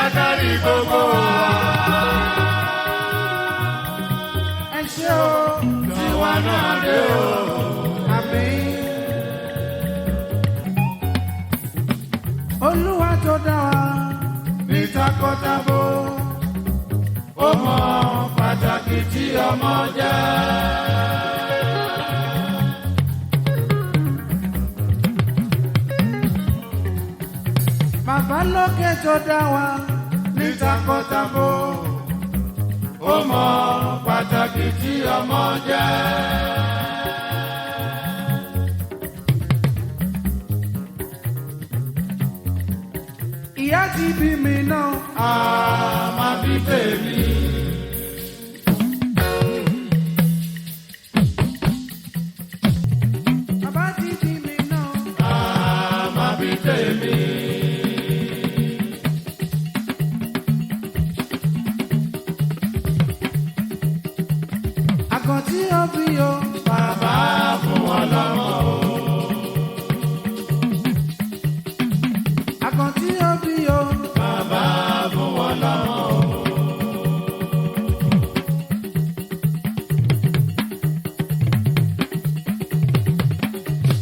Akárí gbogbo wa. Ẹ ṣé o, Tiwa náà dé o. Àmín. Olúwa tó dá wa Ní takọtabo, ó mọ pàtàkì tí ọmọ jẹ́. Bàbá lókè tó dá wa Ní takọtabo, ó mọ pàtàkì tí ọmọ jẹ́. Ìyá ti bí mi náà. A máa bí tèmi. Bàbá ti bí mi náà. A máa bí tèmi. Àgàn tí ó bí o. Bàbá fún wọn lọ́mọ o. Àgàn tí ó bí o. Bàbá fún wọn lọ́mọ o.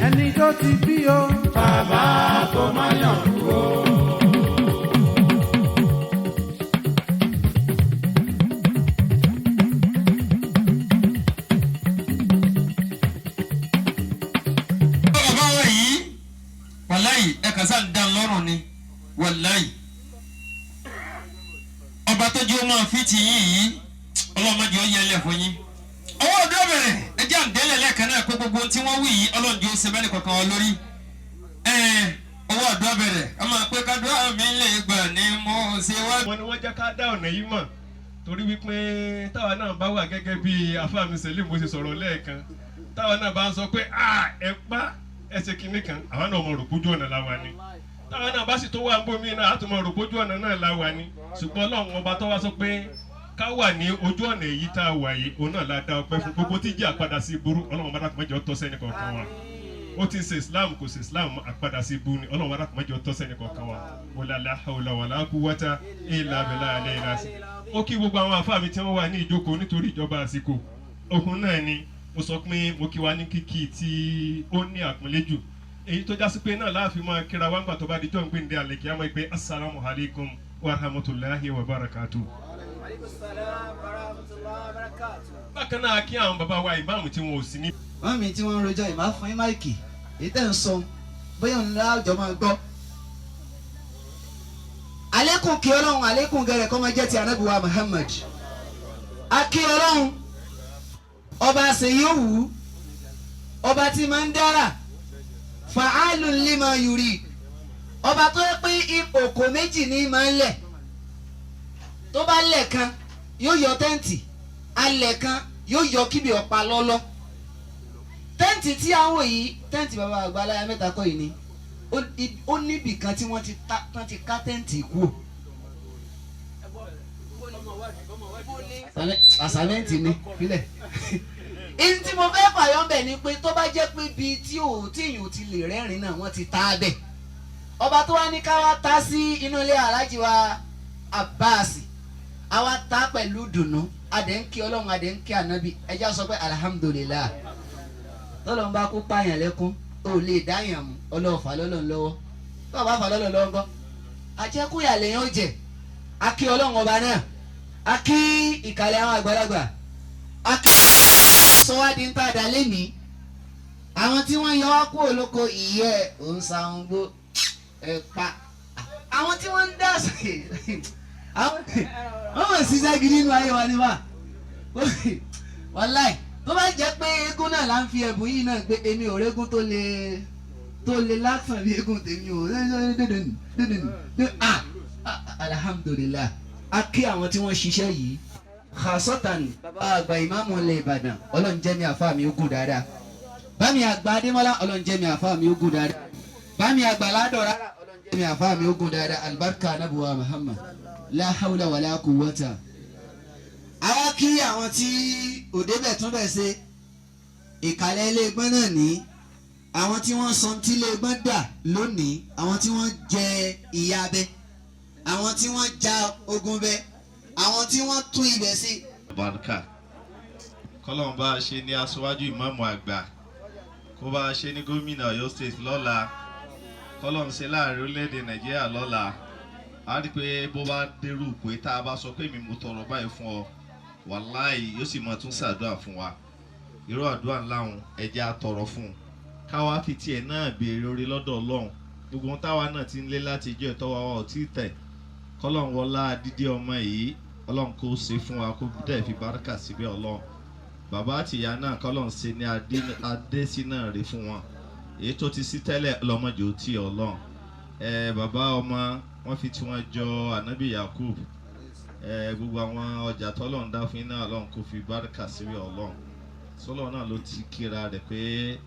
Ẹni tó ti bí o. Bàbá kò má yàn kú o. Bàbá wa yìí, wàláyì, ẹ kàn sáà ń dán lọ́rùn ni, wàláyì. Ọba tó jẹ́ ó máa fi ti yín yìí, ọlọ́mọdé ó yẹlẹ̀ fún yín. Ọwọ́ ọdún ọ̀bẹ̀rẹ̀ ẹ jẹ́ àǹdẹ́lẹ̀ lẹ́ẹ̀kan náà pé gbogbo ohun tí wọ́n wí yìí, Ọlọ́run jẹ́ ó ṣe bẹ́ẹ̀ kọ̀ọ̀kan wọn lórí. Ọwọ́ ọdún ọ̀bẹ̀rẹ̀ ọmọ pé kádùá mi lè gbà ní mo ṣe wá. Wọn ni wọ́n jẹ́ ká dá ọ̀nà yìí mọ̀, torí wípé táwa náà bá wà gẹ́gẹ́ bí afáàmì Sẹ́límù ṣe sọ̀rọ̀ lẹ́ẹ̀kan, táwa náà bá ń sọ pé ẹ pa ẹ ṣe kinní kan, àwa náà mọ̀ rò pójú ọ̀nà la wà ni. Táwa náà bá sì tó wà ń bómi náà, á tún mọ̀ rò pójú ọ̀nà náà la wà ni. Ṣùgbọ́n Ọlọ́run ọba tó wá sọ pé ká wà ní ojú ọ̀nà èyí tá a wà yìí, òun náà la dá ọpẹ́ fún. Gbogbo tí jẹ́ àpadà sí burú, Ọlọ́run ọba dákun má jẹ́ ó tọ́ sẹ́ni kọ̀ọ̀kan wa. Ó ti ṣe Islam, kò ṣe Islam, àpadà sí ibú ni. Ọlọ́run ọba dákun má jẹ́ ó tọ́ sẹ́ni kọ̀ọ̀kan wa. Wala la hawla wala quwwata illa billahi alẹ́ ìlàsì. Ó kí gbogbo àwọn àfáà mi tí wọ́n wà ní ìjókòó nítorí ìjọba àsìkò. Okun náà ni mo sọ pé mo kí wa ní kíkí tí ó ní àpọ́nlé jù, èyí tó jásí pé náà láàfin máa kíra wá ńgbà tó bá di jọ́ ń gbé ní alẹ́ kí á mọ̀ pé assalamu alaikum wa rahmatulahi wa barakatuh. Bákan náà kí àwọn bàbá wa ìmáàmù tí wọn ò sí ní. Wọ́n mi tí wọ́n ń rojọ́ ìmá fún yín máìkì èyí tẹ̀ ń sọ bóyá òun láwùjọ máa gbọ́. Àlékún kí Ọlọ́run, àlékún gẹ̀rẹ̀ kó máa jẹ́ ti Ànábì wa Muhammad. Akí Ọlọ́run ọba àṣeyí òwú, ọba tí máa ń dára, fa'alun lima yuri, ọba tó yẹ pé òkò méjì ní máa ń lẹ̀, tó bá lẹ̀ kan yóò yọ tẹ́ǹtì, alẹ̀ kan yóò yọ kíbi ọ̀pá lọ́lọ́. Tẹ́ǹtì tí a ń wò yìí, tẹ́ǹtì bàbá àgbà aláya mẹ́ta kọ́ yìí ni, ó níbì kan tí wọ́n ti ká tẹ́ǹtì kú. Àsàmẹ́ǹtì ni fílẹ̀. Ihun tí mo fẹ́ fàyọ́ bẹ̀ ni pé tó bá jẹ́ pé bíi tí ò tí èèyàn ò ti lè rẹ́rìn náà wọ́n ti ta á bẹ̀. Ọba tó wá ní ká wá ta sí inú ilé Alhaji wa Abbas, àwa ta pẹ̀lú dùnú, adẹ̀ ń kí Ọlọ́run, adẹ̀ ń kí Ànábì, ẹja sọ pé alhamdulillah. Tọ́lọ́run bá kó pààyàn lẹ́kún, ó lè dáyàn mú, Ọlọ́run fà lọ́lọ́run lọ́wọ́. Tó o bá fà lọ́lọ́run lọ́wọ́ ńkọ́, àjẹkúyà lèyàn ó jẹ. A kí Ọlọ́run ọba náà, a kí ìkàlẹ̀ àwọn àgbàlagbà, a kí sọ wá di ń tàdá lénìí. Àwọn tí wọ́n yọ wá kúrò lóko ìyẹ́ òǹsàǹgbò ẹ̀pa, àwọn tí wọ́n ń dá àwọn wọ́n mọ̀ ṣiṣẹ́ gidi nínú ayé wa ni wá. Wàláì, tó bá jẹ́ pé eégún náà là ń fi ẹ̀bùn yìí náà gbé, èmi ò régún tó lè lásán bí eégún tèmi ò. Alhamdulillah, a kí àwọn tí wọ́n ṣiṣẹ́ yìí, khasatan bàbá àgbà ìmáàmù ilẹ̀ Ìbàdàn, Ọlọ́run jẹ́ mi àfa mi ogun dáadáa. Bámi àgbà Adémọ́lá, Ọlọ́run jẹ́ mi àfa mi ogun dáadáa. Bámi àgbà Ládọ̀rá, Ọlọ́run jẹ́ mi àfa mi ogun dáadáa. Alibarika anabuwa Muhammad, la hawla wala quwwata. Àwa kí àwọn tí òde bẹ̀ tún bẹ̀ ṣe ìkàlẹ̀ ilé ẹgbọ́n náà ní, àwọn tí wọ́n sọ tí ilé ẹgbọ́n dà lónìí, àwọn tí wọ́n jẹ ìyá abẹ. Àwọn tí wọ́n ja ogun bẹ, àwọn tí wọ́n tún ibẹ̀ sí. Barka kọ́lọ́n bá a ṣe ní aṣíwájú ìmáàmù àgbà, kó bá a ṣe ní gómìnà Ọ̀yọ́ State lọ́la, kọ́lọ́n ṣe láàrin orílẹ̀-èdè Nàìjíríà lọ́la. A rí i pé bó bá dérú pé tá a bá sọ pé mi mo tọrọ báyìí fún ọ, wàláì yóò sì máa tún ṣàdúrà fún wa. Irú àdúrà ńlá òun ẹ̀jẹ̀ á tọrọ fún un, káwa fi tiẹ̀ náà béèrè orí lọ́dọ̀ Ọlọ́run. Gbogbo ohun táwa náà ti ń lé láti ijó ìtọ́wá wa ò tí ì tẹ̀, kọ́lọ́n wọlá dídí ọmọ yìí, Ọlọ́run kó ṣe fún wa, kó dẹ̀ fi báràkà síbẹ̀. Ọlọ́run bàbá àtìyá náà, kọ́lọ́n ṣe ní adésínà rè fún wọn. Èyí tó ti sí tẹ́lẹ̀ ọlọ́mọdé ò tí Ọlọ́run. Ẹ bàbá ọmọ wọn fi tiwọn jọ ànábì Yakub. Ẹ gbogbo àwọn ọjà tọ́lọ́run dá fún iná, Ọlọ́run kó fi báràkà síbẹ̀. Ọlọ́run sọlọ́ náà ló ti kíra rẹ̀ pé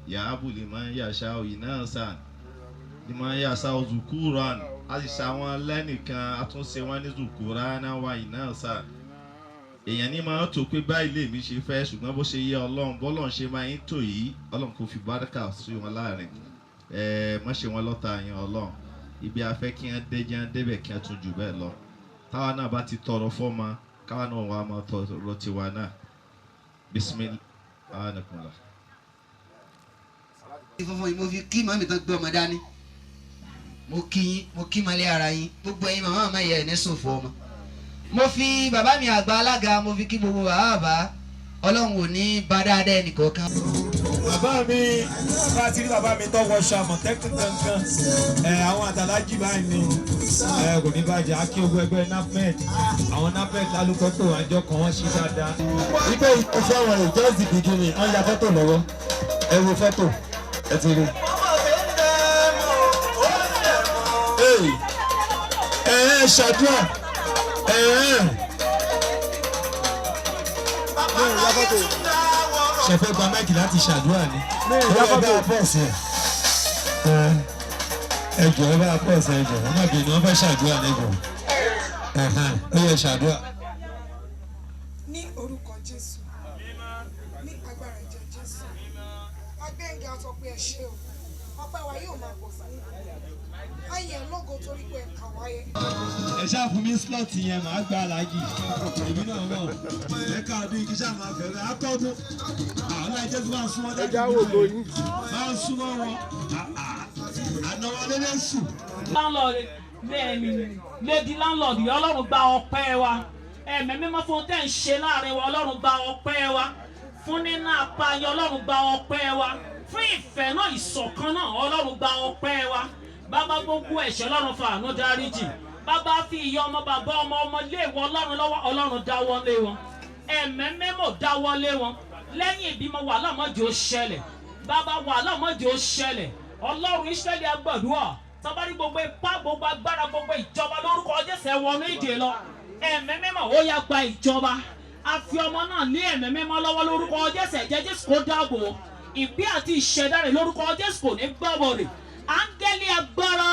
yàábù lè máa ń yàṣà òyìn náà sàn lè máa ń yàṣà zukuran, a sì ṣàwọn lẹ́nìkan àtúnṣe wọn ní zukuran náà wà yìí náà sàn. Èèyàn ní máa ń tó pé báyìí lèmi ṣe fẹ́, ṣùgbọ́n bó ṣe yẹ Ọlọ́run, bọ́lọ́run ṣe máa ń tò yìí, Ọlọ́run kò fi báràkà sí wọn láàrin. Ẹ má ṣe wọn lọ́ta yẹn Ọlọ́run. Ibi afẹ́ kí wọ́n dé jẹ́ débẹ̀, kí wọ́n tún jù bẹ́ẹ̀ lọ. Táwa náà bá ti tọrọ fọ́mọ, káwa náà wà á máa tọrọ tiwa náà. Bismillah anakunla. Funfun yìí mo fi kí màmí tán gbé ọmọ dání. Mo kí yín, mo kí malẹ̀ ara yín, gbogbo ẹ̀yin màmá, màmá yẹ ẹ̀ ní sòfò ọmọ. Mo fi bàbá mi àgbà alága, mo fi kí gbogbo bàbá bàbá. Ọlọ́run ò ní bá dáadáa ẹnì kọ̀ọ̀kan. Bàbá mi bá ti rí bàbá mi tó wọṣọ àmọ̀tẹ́kùn kankan ẹ, àwọn àtàlájì báyìí ni ẹ kò ní bàjẹ́. Akí ogun ẹgbẹ́ NAPMED, àwọn NAPMED lálùkọ́ pé wọ́n àjọ kan wọ́n ṣe dáadáa. Wípé ìfẹ́ wọn is just the beginning. Wọ́n ya fọ́tò lọ́wọ́, ẹ wo fọ́tò, ẹ ti rí. Ẹ ẹ ṣàdúrà ẹ ẹ ṣe fẹ́ gba máìkì láti ṣàdúrà ni. Ó yẹ bá a pọ̀ sí ẹ, ẹ jọ, ẹ bá a pọ̀ sí ẹ jọ, ẹ má bínú, wọ́n fẹ́ ṣàdúrà ní jọ, ó yẹ ṣàdúrà. Ní orúkọ Jésù, ní agbára ẹ̀jẹ̀ Jésù, agbẹ́ngà sọ pé ẹ ṣé o. Ọpẹ́ wa yóò máa pọ̀ sí ní ayé ẹ̀ lógo torí pé ẹ̀ka wáyé. Ẹ ṣáà fún mi slot yẹn, màá gba aláàjì èmi náà mọ̀ ẹ káàdùn kí ṣáà máa fẹ̀rẹ̀ akọ́dún àwọn ẹ̀jẹ̀ tó máa ń súnmọ́ dájú máa ń súnmọ́ wọn àná wọn lélẹ́ sùn. Landlord lady landlord yìí, Ọlọ́run gba ọpẹ́ wa. Ẹ̀mí mímọ́, fún tẹ́ ń ṣe láàrin wa, Ọlọ́run gba ọpẹ́ wa. Fún nínú apáyọ, Ọlọ́run gba ọpẹ́ wa. Fún ìfẹ́ náà, ìṣọ̀kan náà, Ọlọ́run gba ọpẹ́ wa. Bàbá, gbogbo ẹ̀ṣẹ̀, Ọlọ́run fàánú dáríjì. Bàbá, fi ìyá ọmọ, bàbá ọmọ, ọmọ lé ìwọ Ọlọ́run lọ́wọ́. Ọlọ́run dáwọ́ lé wọn, ẹ̀mí mímọ́ dáwọ́ lé wọn. Lẹ́yìn ìbímọ, wàhálà mọ́jọ́ ó ṣẹlẹ̀. Bàbá, wàhálà mọ́jọ́ ó ṣẹlẹ̀. Ọlọ́run Ísírẹ́lì, agbàdúrà tabari gbogbo ipá, gbogbo agbára, gbogbo ìjọba, lórúkọ Jésù, ẹ wọnú ìdè lọ. Ẹ̀mí mímọ́, ó yá gba ìjọba. A fi ọmọ náà lé ẹ̀mí mímọ́ lọ́wọ́ lórúkọ Jésù. Ẹ̀jẹ̀ Jésù kó dáàbò ìbí àti ìṣẹ̀dá rẹ̀ lórúkọ Jésù, kò ní gbàbọ̀dè. Áńgẹ́lì agbára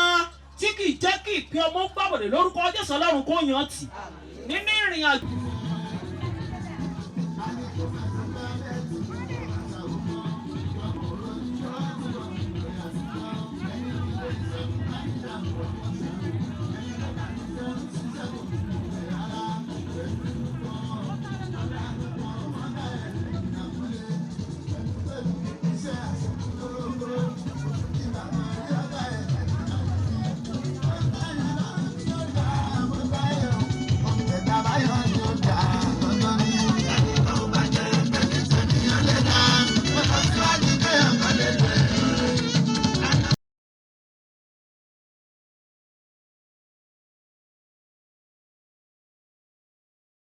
tí kì í jẹ́ kí ìpín ọmọ gbàbọ̀dè lórúkọ Jésù, Ọlọ́run kó yàn tì nínú ìrìn àjò.